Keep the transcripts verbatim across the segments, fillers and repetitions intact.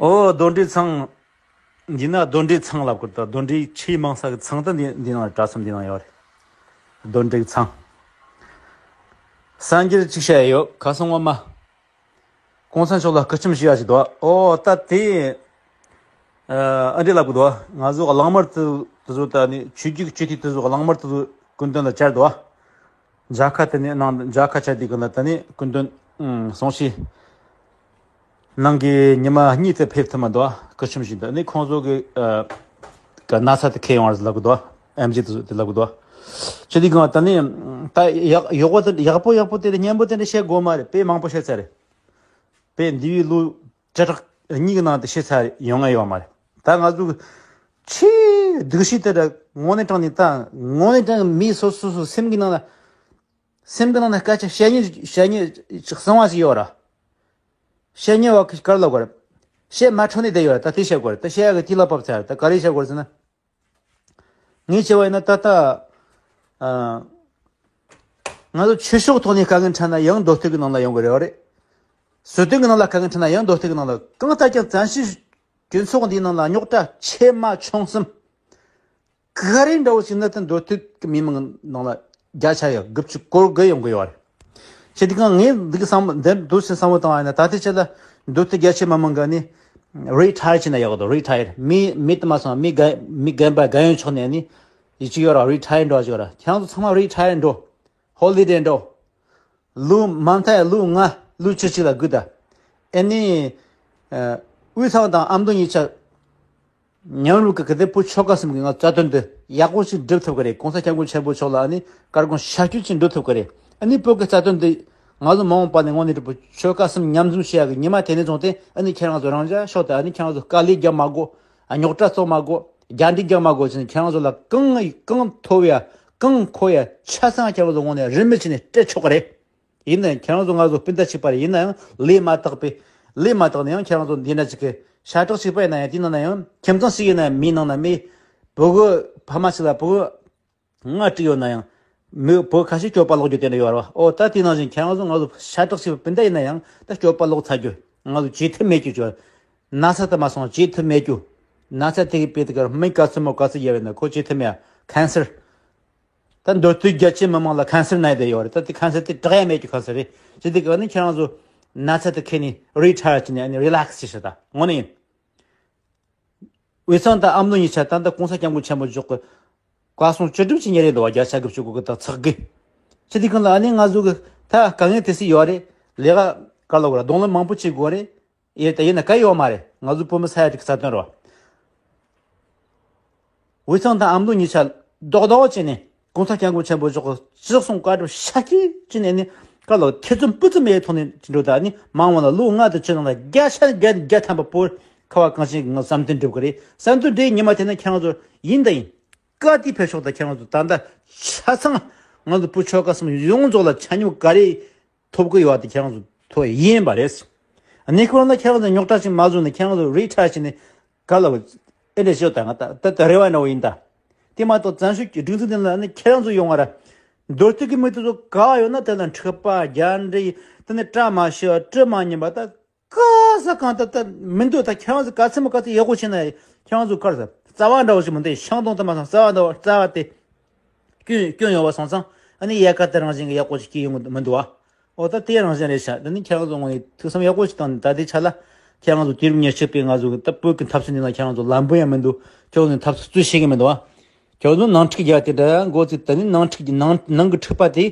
ཨོ་གདོན་འདྲེ་ཚང་། འདི་ན་གདོན་འདྲེ་ཚང་ལབ་དགོས། ད་གདོན་འདྲེ་ཆེས་མང་ས་གི་ཚང་ད་འདི་འདི་ནང་གྲྭ་ཚང་འདི་ནང་ཡོད་རེད། གདོན་འདྲེ་ཚང་། གསར་འགྱུར་གཅིག་བཤད་ཡོད། ཁ་སང་ངོ་མ་གོང་ས་མཆོག་ལ་སྐུ་ཁྲིམས་ཞུ་ཡ་ཞིག་འདུག་ཨོ་ད་དེ་ཨ་འདྲེ་ལབ་གི་འདུག་ང་ཚོ་གླང་དམར་དེ་དེ་ཚོ་ད་ནི་ཆོས་བརྒྱུད་ཀྱི་ཆོས་དེ་དེ་ཚོ་གླང་དམར་དེ་ཚོ་སྐུ་མདུན་ལ་བཅར་འདུག་མཇལ་ཁ་དེ་ནི་གནང་། མཇལ་ཁ་བཅར་དུས་ཀྱི་ལ་ད་ནི་སྐུ་མདུན་གསུང་བཤད་གནང་གི་ཉི་མ་གཉིས་དེ་ཕེབས་ཐུབ་མ་འདུག་སྐུ་ཁྲིམས་ཞུས་འདུག་ནི་ཁོང་ཚོ་གི་ཨ་གི་ན་ཚ་དེ་ཁེལ་ཡོང་བ་ལབ་གི་འདུག་ཨེམ་ཆི་དེ་ཚོ་དེ་ལབ་གི་འདུག་ཆེ་དུས་ཀྱི་ད་ནི་ད་ཡག་ཡག་པོ་དེ་ཡག་པོ་ཡག་པོ་དེ་རེད། སྙན་པོ་དེ་འདྲ་བཤད་དགོས་མ་རེད། དཔེ་མང་པོ་བཤད་ཚར་རེད། དཔེ་འདས་པའི་ལོ་བཅུ་ཕྲག་གཉིས་ཀྱི་ནང་དུ་བཤད་ཚར་ཡོང་ང་ཡོད་མ་རེད། ད་ང་ཚོ་ཆེས་སྡུག་ཤོས་དེ་འདྲ་དངོས་གནས་དྲང་ནས་ད་དངོས་གནས་དྲང་མི་སོ་སོ་སོ་སེམས་ཀྱི་ནང་ལ་སེམས་ཀྱི་ནང་ལ་སྐད་ཆ་བཤད་ཉེས་བཤད་ཉེས་གསང་བ་ཞིག་ཡོད་ར། བཤད་ཉེས་བ་གི་གར་ལ་གོ་ར། བཤད་མ་འཕྲོ་ནས་བསྡད་ཡོད་ར། ད་དེ་བཤད་དགོས་ར། ད་བཤད་ཡག་གི་དུས་ལ་བབས་ཚར། ད་ག་རེ་བཤད་དགོས་ར་ཟེར་ན། ངས་བྱས་པ་ཡིན་ན་ད་ལྟ་ཨ་ང་ཚོ་ཆོས་ཕྱོགས་ཐོག་ནས་དཀའ་ངལ་འཕྲད་ན་ཡང་མདོ་སྟོད་ཀྱི་ནང་ལ་ཡོང་གི་རེད་བ་རེད། སྲོལ་གཏོད་ཀྱི་ནང་ལ་དཀའ་ངལ་འཕྲད་ན་ཡང་མདོ་སྟོད་ཀྱི་ནང་ལ། གང་ལྟར་ཀྱང་བཙན་བྱོལ་སྤྱི་ཚོགས་འདིའི་ནང་ལ་རྙོག་དྲ་ཆེ་མ་ཆུང་གསུམ་ག་རེ་འདྲ་བོ་ཞིག་ན་ད་མདོ་སྟོད་ཀྱི་མི་མང་ནང་ལ་བརྒྱ་ཆ་ཡ་དགུ་བཅུ་གོ་དགུ་ཡོང་གི་ཡོད་རེད། བྱས་དུས་ཀྱང་ངས་འདི་གི་བསམ་བློ་འདི་འདུག་སེ་བསམ་བློ་བཏང་བ་ཡིན་ན། ད་ལྟའི་ཆ་ལ་མདོ་སྟོད་རྒྱ་ཆེ་མི་མང་གི་ནི་རི་ཊ་ཡར་བྱས་ན་ཡག་གི་འདུག་རི་ཊ་ཡར། མི་མི་དུ་མ་སོང་། མི་རྒན་མི་རྒན་པ་རྒན་ཡོལ་ཕྱོགས་ནས་ནི་ཡི་ཅིག་ཡོད་ར། རི་ཊ་ཡར་འགྲོ་ཅིག་ཡོད་ར། ཁྱེད་རང་ཚོ་ཚང་མ་རི་ཊ་ཡར་འགྲོ། ཧོ་ལི་ཌེ་འགྲོ། ལོ་མ་མཐའ་ཡ་ལོ་ལྔ་ལོ་བཅུ་གཅིག་ལ་སྒུག་ད། ཨེ་ནི་ཨ་དབུས་གཙང་དང་ཨ་མདོ་གཉིས་ཆ་མཉམ་རུབ་ཀྱི་གི་དེ་བུ་ཆོལ་ཁ་གསུམ་གྱི་ང་རྩ་དོན་དེ་ཡག་པོ་ཞིག་སྒྲུབ་ཐུབ་ཀྱི་རེད། གོང་ས་སྐྱབས་མགོན་ཆེན་པོ་མཆོག་ལ་ཨ་ནི་བཀའ་དགོངས་ཞབས་ཞུ་ཅིག་འགྲུབ་ཐུབ་ཀྱི་རེད། ཨ་ནི་བོད་ཀྱི་རྩ་དོན་དེ་ང་ཚོ་མ་འོངས་པ་ནས་དངོས་གནས་བུ་ཆོལ་ཁ་གསུམ་མཉམ་འཛོམས་བྱེད་ཡག་གི་ཉི་མ་དེ་ནས་བཟུང་སྟེ་ཨ་ནི་ཁྱེད་རང་ཚོ་རང་ཅག་ཤོག་ད། ཨ་ནི་ཁྱེད་རང་ཚོ་དཀའ་ལས་རྒྱག་མ་དགོས། རྙོག་དྲ་བཙུགས་མ་དགོས། རྒྱ་འདྲེ་རྒྱག་མ་དགོས་ཟེར་ནས་ཁྱེད་རང་ཚོ་ལ་གང་གང་ཐོབ་ཡ་གང་མཁོ་ཡ་ཆ་ཚང་ཁྱེད་རང་ཚོ་ངོས་ནས་རིན་མེད་བྱས་ནས་སྤྲད་ཆོག་གི་རེད། ཡིན་ནའང་ཁྱེད་རང་ཚོ་ང་ཚོ་སྤུན་ཟླ་གཅིག་པ་རེད། ཡིན་ནའང་ལས་མ་དག་པའི་ལས་མ་དག་ནའང་ཁྱེད་རང་ཚོ་འདི་འདྲ་ཅིག་གི་ཤ་ཁྲག་གཅིག་པ་ཡིན་ན་ཡང་། དེ་ནང་ན་ཡང་ཁྱིམ་ཚང་གཅིག་ཡིན་ན་མི་ནང་ན་མི་བུ་གུ་ཕ་མ་གཅིག་ལ་བུ་གུ་ལྔ་དྲུག་ཡོད་ན་ཡང་མི་བུ་ཁ་ཤས་སྐྱོབ་པ་ལོག་རྒྱུ་དེ་འདྲ་ཡོད་རེད་བ། ཨོ་ད་དེ་ནང་བཞིན་ཁྱེད་རང་ཚོ་ང་ཚོ་ཤ་ཁྲག་གཅིག་པའི་སྤུན་ཟླ་ཡིན་ན་ཡང་ད་སྐྱོབ་པ་ལོག་ཚར་རྒྱུ། ང་ཚོ་བྱེད་ཐབས་མེད་རྒྱུ་ཅིག་ཡོད། ན་ཚ་དུ་མ་སོང་བྱེད་ཐབས་མེད་རྒྱུ། ན་ཚ་དེ་གི་དཔེ་དེ་གར་མི་ག་ཚོད་མོ་ག་ཚོད་ཡོད་པ་ཡིན་ན་ཁོ་བྱེད་ཐབས་མེད་ཡ། ཁན་སར། ད་མདོ་སྟོད་རྒྱ་ཆེ་མི་མང་ལ་ཁན་སར་ན་ཡི་བསྡད་ཡོད་རེད། ད་དེ་ཁན་སར་དེ་དྲག་ཡ་མེད་རྒྱུ་ཁན་སར་རེད། བྱས་དུས་ཀ་ནི་ཁྱེད་རང་ཚོ་ན་ཚ་དེ་ཁེལ་ནས་རི་ཊ་ཡར་བྱས་ནས་ཨ་ནི་རི་ལེག་སི་བྱེད་ཤོག་ད། དངོས་གནས་ཡིན། དབུས་གཙང་དང་ཨ་མདོ་གཉིས་ཆ་ད་ལྟ་གོང་ས་སྐྱབས་མགོན་ཆེན་པོ་མཆོག་གི་བཀའ་གསུང་བཅུ་བདུན་གྱི་ཉིན་རེད་འདུག་བ། བརྒྱ་ཆ་དགུ་བཅུ་གོ་དགུ་དང་ཚེག་དགུ། བྱས་དུས་ཀ་ལ་ཨ་ནི་ང་ཚོ་གི་ད་དཀའ་ངལ་དེ་སྲིད་ཡོད་རེད། ལས་ཀ་ག་ལ་བར་རྡུང་ལེན་མང་པོ་བྱེད་དགོས་རེད། ཡེ་ད་ཡིན་ན་ག་ཡོད་མ་རེད། ང་ཚོ་བོད་མི་ས་ཡ་དྲུག་གི་རྩ་དོན་རེད་བ། དབུས་གཙང་དང་ཨ་མདོ་གཉིས་ཆ་རྡོག་རྡོག་བྱས་ནས་གོང་ས་སྐྱབས་མགོན་ཆེན་པོ་མཆོག་གི་སྤྱི་གསུང་བཀའ་སྒྲུབ་ཤ་སྐྱིད་བྱས་ནས་ནི་ག་ལ་ཁེ་བཟང་སྤུ་ཙམ་མེད་ཐོག་ནས་འགྲོ། ད་ནི་མ་འོངས་ལ་ལོ་ལྔ་དང་བཅུ་ནང་ལ་བརྒྱ་ཆ་བརྒྱ་བརྒྱ་ཐམ་པ་བོད་ཁ་བ་གངས་ཅན་གྱི་ངང་བསམ་དོན་འགྲུབ་ཀྱི་རེད། བསམ་དོན་འགྲུབ་ཉི་མ་དེ་ན་ཁྱེད་རང་ཚོ་ཡིན་ད་ཡིན། བཀའ་དེ་ཕེབས་ཤོག་ད། ཁྱེད་རང་ཚོ་ད་ལྟ་ཆ་ཚང་ང་ཚོ་བུ་ཆོལ་ཁ་གསུམ་ཡོངས་རྫོགས་ལ་ཆ་སྙོམས་ག་རེ་ཐོབ་ཀྱི་ཡོད་དེ་ཁྱེད་རང་ཚོ་ཐོབ་ཡིན་པ་རེད། གནས་སྐོར་ན་ཁྱེད་རང་ཚོ་རྙོག་དྲ་ཞིག་མ་བཟོ་ནས་ཁྱེད་རང་ཚོ་རི་ཊ་ཡར་བྱས་ནས་ག་ལ་ཨེ་འདྲ་བྱོས་ད། ང་ད་ད་ད་རེ་བ་འདྲ་བོ་ཡིན་ད། དེ་མ་གཏོགས་བཙན་བྱོལ་གྱི་སྒྲིག་འཛུགས་འདི་ལ་ནི་ཁྱེད་རང་ཚོ་ཡོང་བ་ར། མདོ་སྟོད་ཀྱི་མི་དེ་ཚོ་ག་བ་ཡོད་ན་དེ་ལ་འཁྲུག་པ་རྒྱ་འདྲེ་དེ་ནི་བཀྲ་མ་ཤིས་པ་དྲི་མ་སྙན་པ་ད། ག་ས་གང་ད་ད་མི་འདུག་ད་ཁྱེད་རང་ཚོ་ག་ཚད་མོ་ག་ཚད་ཡག་པོ་བྱས་ན་ཁྱེད་རང་ཚོ་གར་ས་རྩ་བ་འདྲ་བོ་ཞིག་མི་འདུག་ཤང་སྡོང་དུ་མ་སོང་རྩ་བ་འདྲ་བོ་རྩ་བ་དེ་སྐྱོན་སྐྱོན་ཡོད་པ་སོང་ཙང་ཨ་ནི་ཡལ་ག་དེ་རང་བཞིན་གྱི་ཡག་པོ་ཞིག་སྐྱེ་ཡོང་གི་མི་འདུག་ཨ། འོ་ད་དེ་རང་བཞིན་རེད་ཤག་ད་ནི་ཁྱེད་རང་ཚོ་ངོས་ནས་ཐུགས་བསམ་ཡག་པོ་ཞིག་བཏང་ནས་ད་ལྟའི་ཆ་ལ་ཁྱེད་རང་ཚོ་དུས་རབས་ཉེར་གཅིག་པའི་ང་ཚོ་གི་ད་བོད་ཀྱི་འཐབ་རྩོད་འདི་ན་ཁྱེད་རང་ཚོ་ལམ་བུ་ཡང་མི་འདུག་ཁྱེད་རང་ཚོ་འཐབ་རྩོད་བྱེད་ཀྱི་མི་འདུག་ཨ། ཁྱོད་ཚོ་ནང་འཁྲུག་རྒྱག་དེ་འདྲ་འགོ་བཙུགས། ད་ནི་ནང་འཁྲུག་གི་ནང་ནང་གི་འཁྲུག་པ་དེ།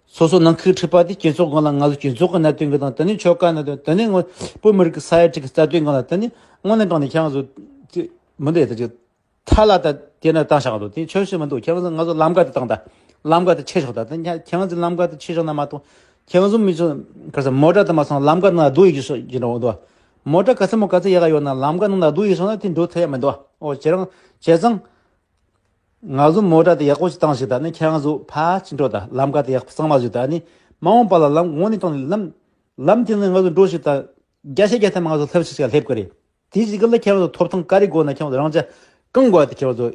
སོ་སོ་ནང་ཁུལ་འཁྲུག་པ་དེ་སྤྱི་ཚོགས་སྒང་ལ་ང་ཚོ་སྤྱི་ཚོགས་ཀྱི་གནད་དོན་གྱི་དང་། ད་ནི་ཆོལ་ཁ་གནད་དོན། ད་ནི་ངོ་བོད་མི་རིགས་ཀྱི་ས་ཡ་གཅིག་གི་རྩ་དོན་སྒང་ལ། ད་ནི་དངོས་གནས་དྲང་ནས་ཁྱེད་རང་ཚོ་དེ་མི་འདུག་ད་ཅིག་ཐ་ལ་ད་དེ་ན་བཏང་བཞག་འདུག་དེ་ཆོག་ཤེས་མི་འདུག་ཁྱེད་རང་ཚོ་ང་ཚོ་ལམ་ཀ་དེ་བཏང་ད། ལམ་ཀ་དེ་ཆད་ཆོག་ད། ད་ཁྱེད་རང་ཚོ་ལམ་ཀ་དེ་ཆད་ཆོག་ན་མ་གཏོགས་ཁྱེད་རང་ཚོ་མི་ཚོ་ག་ས་མོ་ཊ་དེ་མ་སོང་ལམ་ཀ་ནང་སྡུག་ཡི་ཤོག་ཅིག་འདྲ་འདུག་མོ་ཊ་ག་ཚད་མོ་ག་ཚད་ཡག་ག་ཡོད་ན་ལམ་ཀ་ནང་ལ་སྡུག་ཡི་སོང་ན་དེ་འགྲོ་ཐུབ་ཡ་མི་འདུག་འོ་ཁྱེད་རང་བྱས་ཙང་། ང་ཚོ་མོ་ཊ་དེ་ཡག་པོ་ཞིག་བཏང་ཞིག་ད་ནི་ཁྱེད་རང་ཚོ་ཕར་ཅིག་འགྲོ་ད། ལམ་ཀ་དེ་ཡག་པོ་གཙང་མ་བཟོས་ད། ནི་མ་འོངས་པ་ལ་ལམ་དངོས་གནས་དྲང་ནས་ལམ་ལམ་དེ་ནི་ང་ཚོ་འགྲོ་ཞིག་ད། བརྒྱ་ཆ་བརྒྱ་ཐམ་ང་ཚོ་སླེབས་ཞིག་ཞིག་སླེབས་ཀྱི་རེད། དེ་ཞིག་ལ་ཁྱེད་རང་ཚོ་ཐོབ་ཐང་ག་རེ་དགོས་ན་ཁྱེད་རང་ཚོ་རང་ཅག་གང་དགོས་དེ་ཁྱེད་རང་ཚོ་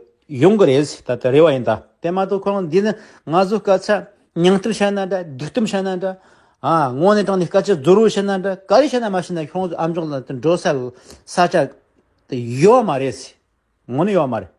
ཡོང་གི་རེད། ད་ལྟ་རེ་བ་ཡིན་ད། དེ་མ་གཏོགས་ཁོ་རང་འདི་ནི་ང་ཚོ་སྐད་ཆ་མྱིང་གཏམ་བཤད་ན་འདྲ། སྡིག་གཏམ་བཤད་ན་འདྲ། ཨ་དངོས་གནས་དྲང་གནས་སྐད་ཆ་རྫུ་རུ་བཤད་ན་འདྲ། ག་རེ་བཤད་ན་མ་བཤད་ན་ཁྱོད་ཚོ་ཨ་མཆོག་ལ་དེ་འགྲོ་ས་ས་ཆ་དེ་ཡོད་མ་རེད་ཟེར། དངོས་གནས་ཡོད་མ་རེད།